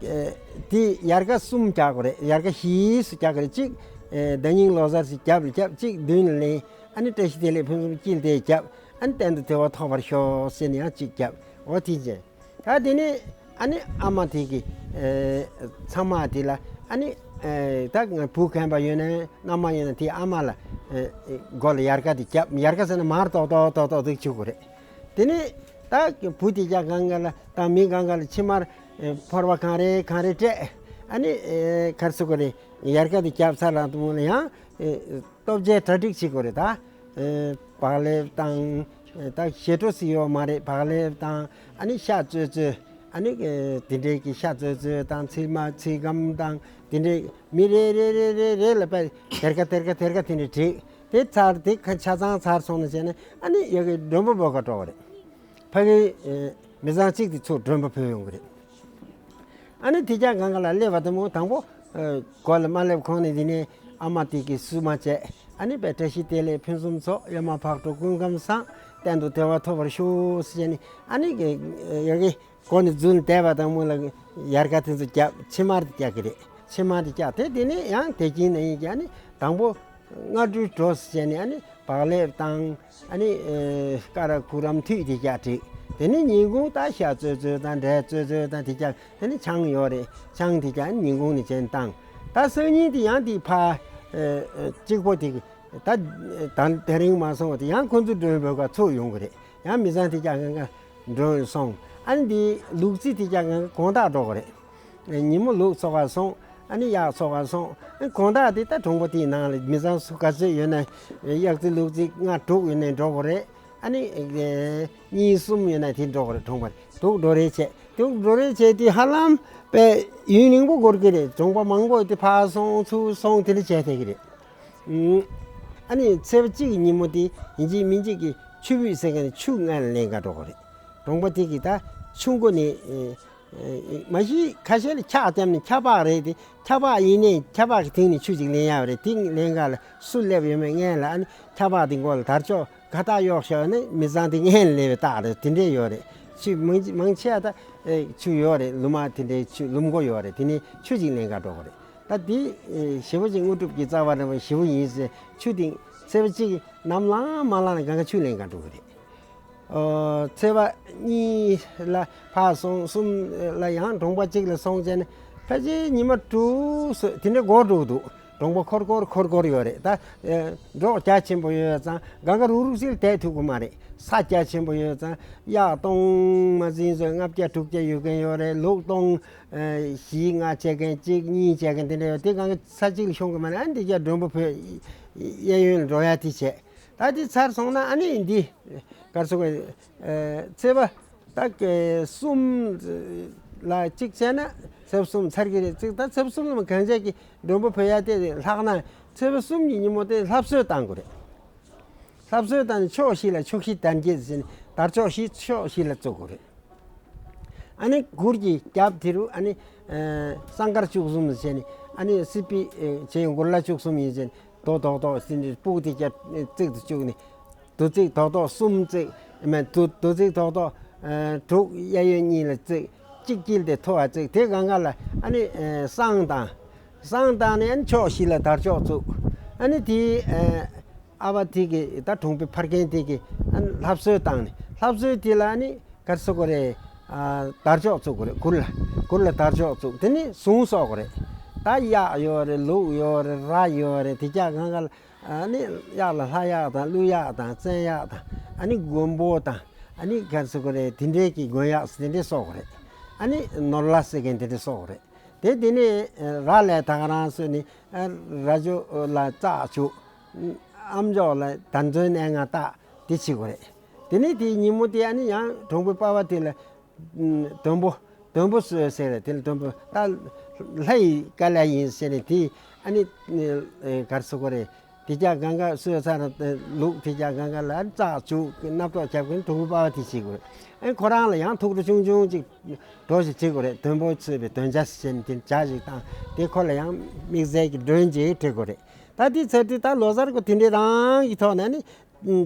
ཨ། དེ་ཡར་ཀ་གསུམ་རྒྱག་དགོས་རེད། ཡར་ཀ་བཞི་སུ་རྒྱག་གི་རེད། གཅིག་ཨ་ཟླ་སྙིང་ལོ་གསར་ཞིག་རྒྱབ་ལ་རྒྱབ། གཅིག་མདུན་ལ་ལེན། ཨ་ནི་བཀྲ་ཤིས་བདེ་ལེགས་ཕུན་སུམ་དཀྱིལ་དེ་རྒྱབ། ཨ་ནི་གཏན་དུ་བདེ་བ་ཐོབ་པར་ཤོག་ཟེར་ནས་ཡང་གཅིག་རྒྱབ། འོ་དེ་བྱས། ད་དེ་ནས་ཨ་ནི་ཨ་མ་དེ་གི་ཨེ་ཚང་མ་དེ་ལ་ཨ་ནི་ཨེ་ད་བུ་རྒན་པ་ཡོད་ན་མནའ་མ་ཡོད་ན་དེའི་ཨ་མ་ལ་ཨེ་མགོ་ལ་ཡར་ཀ་དེ་རྒྱབ། ཡར་ཀ་ཟེར་ན་མར་ཏོག་ཏོག་ཏོག་ཏོག་ཏོག་བྱེད་དགོས་རེད། དེ་ནས་ད་བུ་དེ་ཅག་གང་ག་ལ་དང་མི་གང་ག་ལ་ཕྱི་མར་ཨེ་ཕོར་པ་གང་རེ་གང་རེ་སྤྲད། ཨ་ནི་ཨེ་ག་རེ་ཟེར་དགོས་རེད། ཡར་ཀ་དེ་རྒྱབ་ཚར་ལ་དུ་མོ་ལ་ཡང་ཨེ། སྟོབས་ཆེ་གྲ་སྒྲིག་བྱེད་དགོས་རེད་ད། ཨེ་བག་ལེབ་དང་། ད་ཞལ་དྲོ་ཟེར་ཡོད་མ་རེད། བག་ལེབ་དང་། ཨ་ནི་ཤ་བཙོས་བཙོས། ཨ་ནི་ཨེ་དེ་འདྲའི་གི་ཤ་བཙོས་བཙོས་དང་། ཚིལ་མ་ཚིལ་སྒམ་དང་དེ་འདྲའི་མི་རེ་རེ་རེ་རེ་རེ་ལ་པའི་དེར་ཀ་དེར་ཀ་དེར་ཀ་དེ་འདྲའི་བསྒྲིགས། དེ་ཚར་དེ་ཁ་ཆ་ཚང་ཚར་སོང་ན་བྱས་ན་ཨ་ནི་ཡ་གི་མགྲོན་པོ་འབོད་ག་འགྲོ་བ་རེད། ཕ་གི་ཨེ་མི་ཚང་གཅིག་དེ་ཚུར་མགྲོན་པོ་ཕུལ་ཡོང་གི་རེད། ཨ་ནི་དེ་ཅག་གང་ག་ལ་སླེབས་པ་དང་མོ་དང་པོ་ཨ་མགོ་ལ་མ་སླེབས་གོང་ནས་དེ་ནས་ཨ་མ་དེ་གིས་བསུ་མ་བྱས། ཨ་ནི་པའི་བཀྲ་ཤིས་བདེ་ལེགས་ཕུན་སུམ་ཚོགས། གཡོན་མ་ཕག་གྲུ་སྐུ་ཁམས་བཟང་། གཏན་དུ་བདེ་བ་ཐོབ་པར་ཤོག་ཟེར་ནས། ཨ་ནི་ཡ་གི་མགོ་ནས་རྫུན་བསྡད་པ་དང་མོ་ལ་ཡར་ཀ་དེ་ཚོ་རྒྱབ། ཕྱི་མར་དེ་རྒྱག་གི་རེད། ཕྱི་མར་དེ་རྒྱག་དེ་དེ་ནས་ཡང་དེ་གིན་ན་ཡིན་ཀྱང་ཨ་ནི་དང་པོ། སྔ་དྲོའི་གྲོ་ཟེར་ནས་ཨ་ནི་བག་ལེབ་དང་། ཨ་ནི་ཨེ་ཀ་ར་གུ་རམ་ཐུད་དེ་རྒྱག་བསྒྲིགས། དེ་ནས་ཉིན་གུང་ད་ཤ་བཙོས་བཙོས་དང་འབྲས་བཙོས་བཙོས་དང་དེ་རྒྱག་དེ་ནས་ཆང་ཡོད་རེད། ཆང་དེ་རྒྱག་ཉིན་གུང་ནས་བྱས་བཏང་། ད་སང་ཉིན་དེ་ཡང་དེ་ཕ་ཨེ་ཨེ་གཅིག་པོ་དེ་ད་ད་དེ་རིང་མ་སོང་བ་དེ་ཡང་ཁོ་ཚོ་མགྲོན་པོ་ག་ཚུར་ཡོང་གི་རེད། ཡང་མི་ཚང་དེ་རྒྱག་གང་ག་མགྲོན་སོང་། ཨ་ནི་དེ་ལུག་རྫི་དེ་རྒྱག་གང་ག་དགོང་དག་འགྲོ་གི་རེད། ཉིན་མོ་ལུག་འཚོ་ག་སོང་། ཨ་ནི་གཡག་འཚོ་ག་སོང་། ཨ་ནི་དགོང་དག་དེ་ད་གྲོང་པ་དེའི་ནང་ལ་མི་ཚང་སུ་ག་ཚོད་ཡོད་ན། གཡག་རྫི་ལུག་རྫི་ལྔ་དྲུག་ཡོད་ན་འགྲོ་དགོས་རེད། ཨ་ནི་ཨེ་གཉིས་གསུམ་ཡོད་ན་དེ་འགྲོ་དགོས་རེད། གྲོང་པ་དུག་འགྲོ་རེས་བྱས། དུག་འགྲོ་རེས་བྱས་དེ་ཧ་ལམ་པས་ཡུན་རིང་པོ་འགོར་གི་རེད། གྲོང་པ་མང་པོ་དེ་ཕར་སོང་ཚུར་སོང་དེ་འདྲ་བྱས་བསྡད་ཀྱི་རེད། ཨ་ནི་ཚེས་པ་གཅིག་གི་ཉིན་མོ་དེ་ཡིན་གཅིག་མིན་གཅིག་གི་ཆུ་ཕུད་ཟེར་མཁན་ཆུ་སྔོན་ལ་ལེན་ག་འགྲོ་དགོས་རེད། གྲོང་པ་དེ་གི་ད་ཆུ་མགོ་ནས་ཨེ། མ་གཞི་ཁ་ཤས་ལ་ཁྱག་བརྒྱབ་ནས་ཁྱག་པགས་རེད་དེ། ཁྱག་པགས་ཡིན་ནའི་ཁྱག་པགས་ཀྱི་སྟེང་ནས་ཆུ་ཅིག་ལེན་ཡག་རེད། དེ་ལེན་ག་ལ་སུ་སླེབས་ཡོད་མེད་སྔོན་ལ་ཨ་ནི་ཁྱག་པགས་དེ་མགོ་ལ་དར་ལྕོག་ག་ད་གཡོག་ཤོག་ནི་མི་ཚང་དེ་སྔོན་ལ་སླེབས་པའི་རྟགས་རེད། དེ་འདྲས་ཡོད་རེད། ཆུ་མང་མང་ཆེ་བ་ད་ཨེ་ཆུ་ཡོད་རེད། ལུ་མ་དེ་འདྲའི་ཆུ་ལུ་མགོ་ཡོད་རེད། དེ་ནས་ཆུ་ཅིག་ལེན་ག་འགྲོ་གི་རེད། ད་དེ་ཨེ་ཞེ་པོ་ཅིག་དངོས་གྲུབ་ཀྱི་རྩ་བ་རིན་པོ་ཞེ་པོ་ཡིན་ཟེར་ཆུ་དེ་ཚེས་པ་གཅིག་གི་ནམ་ལངས་མ་ལངས་ནས་གང་ག་ཆུ་ལེན་ག་འགྲོ་གི་རེད། ཨོ། ཚེས་པ་གཉིས་ལ་ཕར་སོང་། གསུམ་ལ་ཡང་གྲོང་པ་གཅིག་ལ་སོང་བྱས་ནས་ཕལ་ཆེར་ཉི་མ་དྲུག་སོ་དེ་འདྲ་འགོར་འགྲོ་གི་འདུག་གྲོང་པ་འཁོར་འཁོར་འཁོར་འཁོར་ཡོད་རེད། ད་ཨེ་འབྲོག་རྒྱ་ཆེན་པོ་ཡོད་ཙང་གང་ག་རུག་རུག་ཅིག་ལ་བསྡད་ཐུབ་ཀྱི་མ་རེད། ས་རྒྱ་ཆེན་པོ་ཡོད་ཙང་གཡག་སྟོང་མ་ཟིན་བཟོས་ལྔ་བརྒྱ་དྲུག་བརྒྱ་ཡོད་མཁན་ཡོད་རེད། ལུག་སྟོང་ཨེ་བཞི་ལྔ་བྱེད་མཁན་གཅིག་གཉིས་བྱེད་མཁན་དེ་འདྲ་ཡོད། དེ་གང་ག་ས་གཅིག་ལ་ཤོང་གི་མ་རེད། ཨ་འདི་རྒྱ་མགྲོན་པོ་བོད་གཡས་གཡོན་ལ་འགྲོ་ཡ་དེ་བྱས། ད་དེ་ཚར་སོང་ན་ཨ་ནི་འདི་ག་རེ་ཟེར་དགོས། ཚེས་པ་ད་ག་གསུམ་ལ་གཅིག་བྱས་ན་ཚེས་པ་གསུམ་ཚར་གི་རེད། གཅིག་ད་ཚེས་པ་གསུམ་ལ་གང་བྱས་ཀྱི་མགྲོན་པོ་བོད་ཡ་དེ་ལྷག་ན་ཚེས་པ་གསུམ་གྱི་ཉིན་མོ་དེ་ལྷ་གསོལ་བཏང་དགོས་རེད། ལྷ་གསོལ་བཏང་ནས་ཕྱོགས་བཞི་ལ་ཕྱོགས་བཞི་དར་འགྱེད་ཟེར་ནས་དར་ལྕོག་བཞི་ཕྱོགས་བཞི་ལ་བཙུགས་དགོས་རེད། ཨ་ནི་གུར་གྱི་རྒྱབ་དེ་རུ་ཨ་ནི་ཨ་སྲང་དཀར་བཅུ་གསུམ་ཟེར་ནས་ཨ་ནི་སྲིད་པའི་ཨ་བྱེ་མགུར་ལ་བཅུ་གསུམ་ཡིན་ཟེར་ནས་རྡོ་རྡོག་རྡོག་ཟེར་ནས་སྤུག་དེ་རྒྱབ་བརྩེགས་དུ་བཅུག་ནས་རྡོ་བརྩེགས་རྡོག་རྡོག་གསུམ་བརྩེགས། མ་རྡོ་རྡོ་བརྩེགས་རྡོག་རྡོག་ཨ་དྲུག་གཡས་གཡོན་གཉིས་ལ་བརྩེགས། གཅིག་དཀྱིལ་དེ་མཐོ་བ་བརྩེགས། དེ་སྒང་ག་ལ་ཨ་ནི་ཨ་བསང་བཏང་། བསང་བཏང་ནས་ཨ་ནི་ཕྱོགས་བཞི་ལ་དར་ལྕོག་བཙུགས། ཨ་ནི་དེའི་ཨ་ཨ་བ་དེ་གི་ད་གྲོང་པའི་ཕ་རྒན་དེ་གི་ཨ་ནི་ལྷ་གསོལ་བཏང་ནས་ལྷ་གསོལ་དེ་ལ་ཨ་ནི་ག་རེ་ཟེར་དགོས་རེད། ཨ་དར་ལྕོག་བཙུགས་དགོས་རེད། གུར་ལ་གུར་ལ་དར་ལྕོག་བཙུགས། དེ་ནི་གཟུངས་གསོག་དགོས་རེད། ད་གཡག་ཡོད་རེད། ལུག་ཡོད་རེད། ར་ཡོད་རེད། དེ་ཅག་སྒང་ག་ལ་ཨ་ནི་གཡག་ལ་ལྷ་གཡག་དང་ཀླུ་གཡག་དང་བཙན་གཡག་དང་ ཨ་ནི་མགོན་པོ་དང་ཨ་ནི་ག་ཟེར་དགོས་རེད། དེ་འདྲའི་གི་མགོན་གཡག་དེ་འདྲའི་གསོ་དགོས་རེད། ཨ་ནི་ནོར་ལྷ་ཟེར་མཁན་དེ་འདྲའི་གསོ་དགོས་རེད། དེ་དེ་ནས་ར་ལས་ད་ག་རང་སོ་ནི་ར་ཇོ་ལ་ཙག་བྱུག་ཨམ་ཅོག་ལ་ད་མཛོད་གནས་ལྔ་བཏགས་དེ་བྱེད་དགོས་རེད། དེ་ནས་དེའི་ཉིན་མོ་དེ་ཨ་ནི་ཡང་གྲོང་པའི་པ་ཕ་དེ་ལ་དོན་པོ་དོན་པོ་གསོལ་ཟེར་རེད། དེ་ལ་དོན་པོ་ད་ལྷ་ཡི་དཀའ་ལས་ཡིན་ཟེར་ནས་དེ་ཨ་ནི་གར་སོ་དགོས་རེད། དེ་ཅག་གང་ག་གསོལ་ཚར་ལུག་དེ་ཅག་གང་ག་ལ་ཙག་བྱུག་གི་སྣབས་ཏོག་བརྒྱབ་གིན་གྲོང་པའི་པ་ཕ་དེ་བྱེད་དགོས་རེད། ཨ་ནི་ཁོ་རང་ལ་ཡང་ཐུགས་སྤྲོ་ཆུང་ཆུང་ཅིག་སྒྲོག་ཞིག་བྱེད་དགོས་རེད། དོན་པོ་གསོལ་བའི་དོན་བྱ་ཟེར་ནས་དེ་བྱ་ཞིག་བཏང་དེ་ཁོ་ལ་ཡང་དམིགས་བསལ་གྱི་མགྲོན་ཅིག་སྤྲད་དགོས་རེད། ད་དེ་ཚར་དུས་ད་ལོ་གསར་གོ་དེ་འདྲའི་རང་གི་ཐོག་ནས་ནི་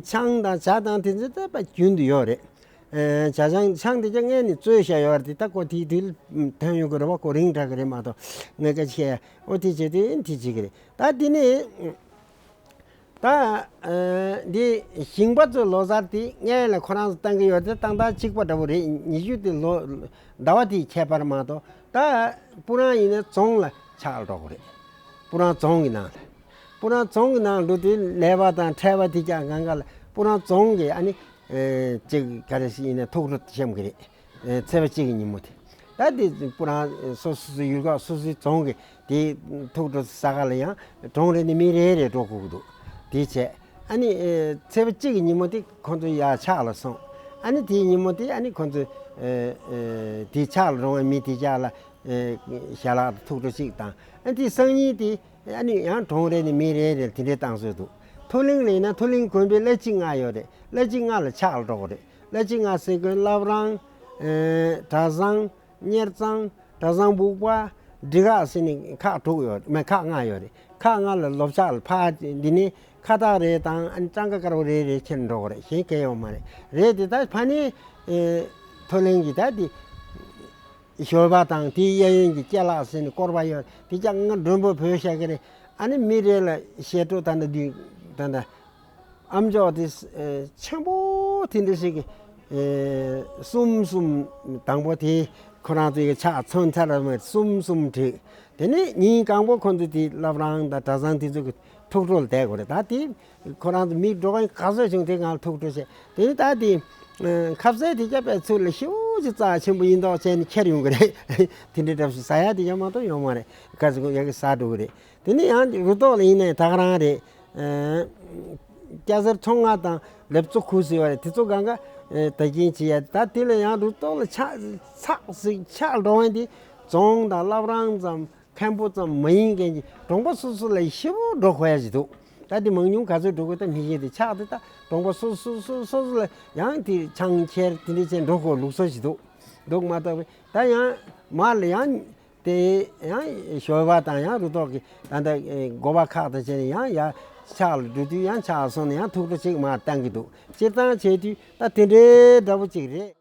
ཆང་དང་ཇ་དང་དེ་ཚོ་ད་པ་རྒྱུན་དུ་ཡོད་རེད། ཇ་ཆང་ཆང་དེ་ཅག་ངས་ནི་བཙོས་བཞག་ཡོད་རེད། ད་ཁོ་དེའི་དུས་ཐོན་ཡོང་གི་རེད་བ། ཁོ་རིང་དྲགས་གི་རེད་མ་གཏོགས་ངས་སྐད་ཆ་བཤད་ཡ་ཨོ་དེ་བྱེད་དུས་དེ་བྱེད་གི་རེད། ད་དེ་ནི་ད་འདི་ཞིང་པ་ཚོའི་ལོ་གསར་དེ་སྔོན་ལ་ཁོ་རང་ཚོ་བཏང་གི་ཡོད་དེ་བཏང་སྟངས་གཅིག་པ་འདྲ་བོ་རེད། ཉི་ཤུ་དེ་ལོ་ཟླ་བ་དེའི་ཁྱད་པར་མ་གཏོགས་ད་སྤུ་རང་ཡིན་ན་རྫོང་ལ་ཆགས་འགྲོ་གི་རེད། སྤུ་རང་རྫོང་གི་ནང་ལ་སྤུ་རང་རྫོང་གི་ནང་འགྲོ་དུས་ལས་པ་དང་འཕྲད་པ་དེ་ཅག་གང་ག་ལ་སྤུ་རང་རྫོང་གི་ཨ་ནི་ཅིག་ག་རེ་ཞིག་ཡིན་ན་ཐུགས་སྤྲོ་བཤམ་གི་རེད། ཚེས་པ་གཅིག་གི་ཉིན་མོ་དེ། ད་དེ་སྤུ་རང་སོ་སོ་སོའི་ཡུལ་ཁག་སོ་སོའི་རྫོང་གི་དེ་ཐུགས་སྤྲོ་ས་ག་ལ་ཡང་གྲོང་རེ་ནས་མི་རེ་རེ་འགྲོ་དགོས་ཀྱི་འདུག་དེ་བྱས་ཨ་ནི་ཚེས་པ་གཅིག་གི་ཉིན་མོ་དེ་ཁོང་ཚོ་ཡར་ཕྱག་ལ་སོང་། ཨ་ནི་དེའི་ཉིན་མོ་དེ་ཨ་ནི་ཁོང་ཚོ་དེ་ཕྱག་ལ་རོང་བའི་མི་དེ་ཅག་ལ་ཞལ་ལག་ཐུགས་སྤྲོ་གཅིག་དང་། ཨ་ནི་དེའི་སང་ཉིན་དེ་ཨ་ནི་ཡང་གྲོང་རེ་ནས་མི་རེ་རེ་དེ་འདྲའི་བཏང་སྲོལ་འདུག་མཐོ་གླིང་ལ་ཡིན་ན་མཐོ་གླིང་དགོན་པའི་བླ་སྤྱི་ལྔ་ཡོད་རེད། བླ་སྤྱི་ལྔ་ལ་ཕྱག་ལ་འགྲོ་དགོས་རེད། བླ་སྤྱི་ལྔ་ཟེར་དགོས་བླ་བྲང་། གྲྭ་བཟང་། གཉེར་ཚང་། གྲྭ་བཟང་སྦུག་པ། འབྲི་ག་ཟེར་ནས་ཁག་དྲུག་ཡོད་མེད་ཁག་ལྔ་ཡོད་རེད། ཁག་ལྔ་ལ་ལོ་ཕྱག་ལ་ཕར་འདི་ནས་ཁ་བཏགས་རེ་དང་ཨ་ནི་སྤྲང་ཀ་དཀར་པོ་རེ་རེ་ཁྱེར་འགྲོ་དགོས་རེད། གཞན་གང་ཡོད་མ་རེད། རེད་དེ་ད་ཕ་ནི་མཐོ་གླིང་གི་ད་དེ་ཞོལ་པ་དང་དེའི་གཡས་གཡོན་གྱི་སྐྱེ་ལག་ཟེར་ནས་བསྐོར་བ་ཡོད་དེ་ཅག་ང་མགྲོན་པོ་བོས་བཞག་གི་རེད། ཨ་ནི་མི་རེ་ལ་ཞལ་ཏོག་ད་ལྟ་འདི་ད་ལྟ་ཨམ་ཅོག་དེ་ཆེན་པོ་དེ་འདྲ་ཞིག་གི་གསུམ་གསུམ། དང་པོ་དེ་ཁོ་རང་ཚོའི་ཕྱག་མཚོན་ཚར་བ་གསུམ་གསུམ་བྲིས། དེ་ནས་ཉིན་གང་པོ་ཁོ་ཚོ་དེ་བླ་བྲང་དང་གྲྭ་ཚང་དེ་ཚོ་གི་ཐུགས་སྤྲོ་ལ་བསྡད་དགོས་རེད། ད་དེ་ཁོ་རང་ཚོ་མི་འགྲོ་མཁན་ག་ཚོད་བྱུང་དེ་ང་ལ་ཐུགས་སྤྲོ་བྱས། དེ་ནས་ད་དེ་ཁ་ཟས་དེ་རྒྱབ་པའི་ཚུལ་ལ་ཤིའུ་ཅིག་རྩ་ཆེན་པོ་ཡིན་མདོག་བྱས་ནས་ཁྱེར་ཡོང་གི་རེད། དེ་འདྲའི་འདྲ་བོ་ཞིག་ཟ་ཡ་དེ་ཡང་མ་གཏོགས་ཡོང་མ་རེད། ག་ཚོད་ཡ་གི་ཟ་འགྲོ་གི་རེད། དེ་ནས་ཡང་རུ་ཐོག་ལ་ཡིན་ནའི་ད་ག་རང་རེད། སྐྱ་སེར་ཚོང་ང་དང་ལེབ་ཙོ་ཁུ་ཟེར་བ་རེད། དེ་ཚོ་གང་ག་ད་གིན་བྱེད་ཡ། ད་དེ་ལ་ཡང་རུ་ཐོག་ལ་ཕྱག་ཚགས་ཟིག་ཕྱག་འགྲོ་བ་འདི་རྫོང་དང་བླ་བྲང་ཙམ་མཁན་པོ་ཙམ་མ་ཡིན་མཁན་གྱི་གྲོང་པ་སོ་སོ་ལ་ཞེ་པོ་འགྲོ་དགོས་ཡ་ཞིག་འདུག་ད་དེ་མང་ཉུང་ག་ཚོད་འགྲོ་དགོས་ད་མི་ཤེས། དེ་ཕྱག་དེ་ད་གྲོང་པ་སོ་སོ་སོ་སོ་སོ་ལ་ཡང་དེ་ཆང་ཁྱེར་དེ་འདྲ་བྱས་འགྲོ་དགོས་ལུགས་སྲོལ་ཞིག་འདུག་འདུག་མ་གཏོགས་པའི་ད་ཡང་མར་ལ་ཡང་དེ་ཡང་ཞོལ་པ་དང་ཡང་རུ་ཐོག་གི་ད་ལྟ་སྒོ་པ་ཁག་དང་བྱས་ནས་ཡང་ཡར་ཕྱག་ལ་འགྲོ་དུས་ཡང་ཕྱག་སོང་ནས་ཡང་ཐུགས་སྤྲོ་གཅིག་མར་བཏང་གི་འདུག་སྤྱིར་བཏང་བྱས་དུས་ད་དེ་འདྲའི་འདྲ་པོ་གཅིག་རེད།